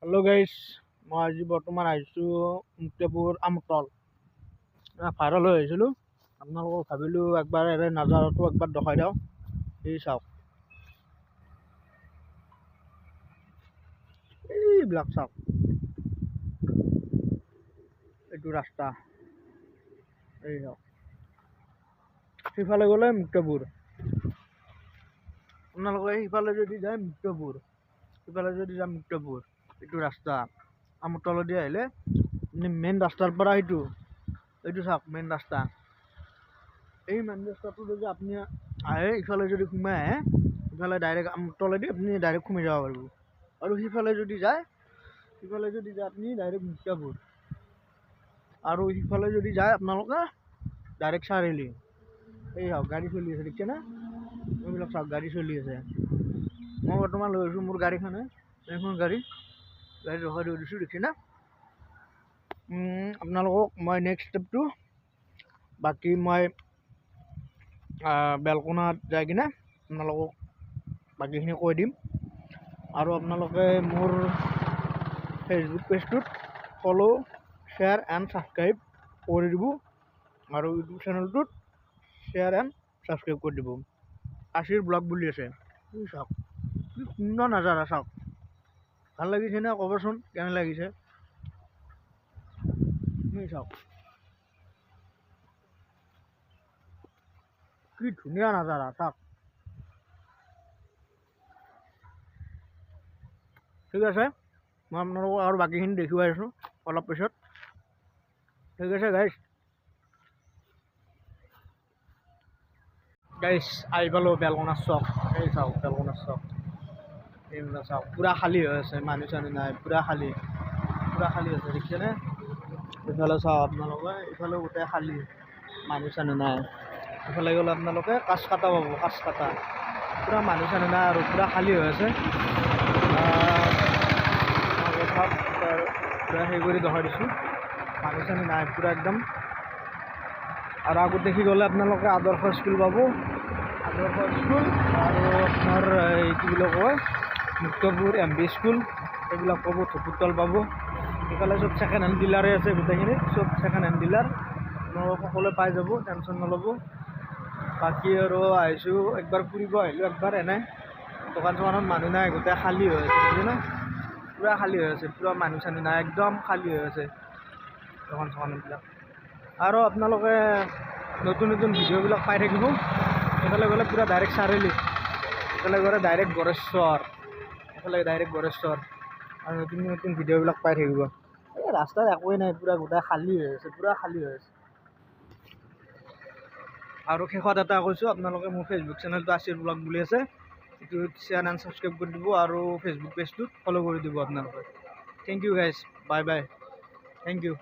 Hello' গাইছ, মই আজি বৰ্তমান আহিছোঁ মুক্তাপুৰ আমতল। ভাইৰেল হৈ আহিছিলোঁ, আপোনালোকক ভাবিলোঁ একবাৰ ইয়াৰে নাজাৰাটো একবাৰ দেখাই দিওঁ। এই চাওক, এইবিলাক চাওক, এইটো ৰাস্তা। এই চাওক, সিফালে গ'লে মুক্তাপুৰ। আপোনালোকে সিফালে যদি যায় মুক্তাপুৰ, সিফালে যদি যায় মুক্তাপুৰ। এইটো ৰাস্তা আমতলেদি আহিলে আপুনি মেইন ৰাস্তাৰ পৰা এইটো চাওক মেইন ৰাস্তা। এই মেইন ৰাস্তাটো যদি আপুনি আহে, ইফালে যদি সোমাই আহে, ইফালে ডাইৰেক্ট আমতলেদি আপুনি ডাইৰেক্ট সোমাই যাব পাৰিব। আৰু সিফালে যদি যায়, সিফালে যদি যায় আপুনি ডাইৰেক্ট মুক্তাপুৰ। আৰু সিফালে যদি যায় আপোনালোকে ডাইৰেক্ট চাৰিআলি। এই চাওক গাড়ী চলি আছে, দেখিছেনে? এইবিলাক চাওক গাড়ী চলি আছে। মই বৰ্তমান লৈ আছোঁ মোৰ গাড়ীখনে, এইখন গাড়ী গাড়ী ৰখাই থৈ দিছোঁ, দেখিছেনে? আপোনালোকক মই নেক্সট ষ্টেপটো বাকী মই বেলকোনাত যাই কিনে আপোনালোকক বাকীখিনি কৈ দিম। আৰু আপোনালোকে মোৰ ফেচবুক পেজটোত ফ'ল' শ্বেয়াৰ এণ্ড ছাবস্ক্ৰাইব কৰি দিব, আৰু ইউটিউব চেনেলটোত শ্বেয়াৰ এণ্ড ছাবস্ক্ৰাইব কৰি দিব। আশীৰ ব্লগ বুলি আছে, চাওক কি সুন্দৰ নাজাৰা, চাওক ভাল লাগিছেনে ক'বচোন কেনে লাগিছে। চাওক কি ধুনীয়া নাজাৰা, চাওক। ঠিক আছে, মই আপোনালোকক আৰু বাকীখিনি দেখুৱাই আছোঁ অলপ পিছত। ঠিক আছে গাইছ, গাইছ আহি পালোঁ বেলকোনাৰ চক। এই চাওক বেলকোনাৰ চক, এইবিলাক চাওক পূৰা খালী হৈ আছে, মানুহ চানুহ নাই, পূৰা খালী, পূৰা খালী আছে, দেখিছেনে? ইফালে চাওক আপোনালোকে, ইফালে গোটেই খালী, মানুহ চানুহ নাই। ইফালে গ'লে আপোনালোকে কাঁচকাটা পাব, কাঁচকাটা, পূৰা মানুহ চানুহ নাই আৰু পূৰা খালী হৈ আছে। পূৰা সেই কৰি দেখাই দিছোঁ, মানুহ চানুহ নাই পূৰা একদম। আৰু আগত দেখি গ'লে আপোনালোকে আদৰ্শ স্কুল পাব, আদৰ্শ স্কুল আৰু আপোনাৰ এই কি বুলি কয় মুক্তপুৰ এম বি স্কুল, এইবিলাক পাব, ধুপুৰতল পাব। ইফালে চব ছেকেণ্ড হেণ্ড ডিলাৰে আছে, গোটেইখিনি চব ছেকেণ্ড হেণ্ড ডিলাৰ, আপোনালোকে সকলোৱে পাই যাব, টেনশ্যন নল'ব। বাকী আৰু আহিছোঁ একবাৰ ফুৰিব আহিলোঁ একবাৰ, এনেই দোকান চোকানত মানুহ নাই, গোটেই খালী হৈ আছে, বুজিছেনে? পূৰা খালী হৈ আছে, পূৰা মানুহ চানুহ নাই, একদম খালী হৈ আছে দোকান চোকানবিলাক। আৰু আপোনালোকে নতুন নতুন ভিডিঅ'বিলাক পাই থাকিব। এইফালে গ'লে পূৰা ডাইৰেক্ট চাৰিআলি, এইফালে গ'লে ডাইৰেক্ট গোৰেশ্বৰ, এইফালে ডাইৰেক্ট গোৰেশ্বৰ। আৰু নতুন নতুন ভিডিঅ'বিলাক পাই থাকিব। এই ৰাস্তাত একোৱেই নাই, পূৰা গোটেই খালী হৈ আছে, পূৰা খালী হৈ আছে। আৰু শেষত এটা কৈছোঁ, আপোনালোকে মোৰ ফেচবুক চেনেলটো আশীৰ ব্লগ বুলি আছে, এইটোত শ্বেয়াৰ এণ্ড ছাবস্ক্ৰাইব কৰি দিব, আৰু ফেচবুক পেজটোত ফ'ল' কৰি দিব আপোনালোকে। Thank you guys, bye bye, thank you.